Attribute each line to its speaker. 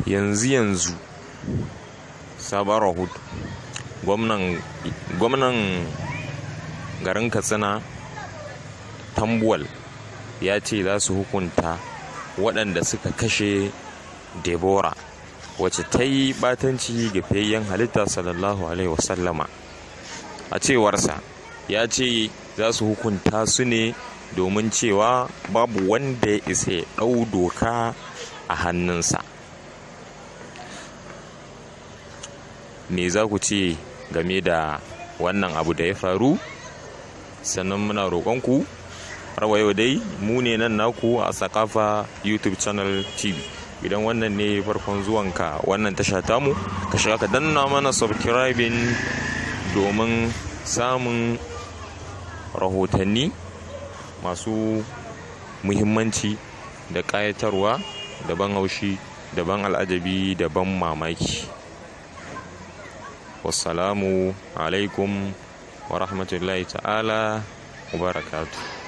Speaker 1: Yanzu yanzu sabon rahoto, gwamnan garin Katsina Tambuwal ya ce za su hukunta waɗanda suka kashe Deborah, wacce ta yi ɓatanci ga fiyayyen halitta sallallahu alaihi wasallama. A cewarsa, ya ce za su hukunta su ne domin cewa babu wanda ya isa ya ɗau doka a hannunsa. Me za ku ce game da wannan abu da ya faru? Sannan muna roƙonku, har wa yau dai mu ne nan naku a Sakafa YouTube channel TV. Idan wannan ne farkon zuwanka wannan tasha tamu, ka shiga ka danna mana subscribing domin samun rahotanni masu muhimmanci da ƙayatarwa da ban haushi da ban al'ajabi da ban mamaki. Wassalamu alaikum wa rahmatullahi ta'ala wa barakatuh.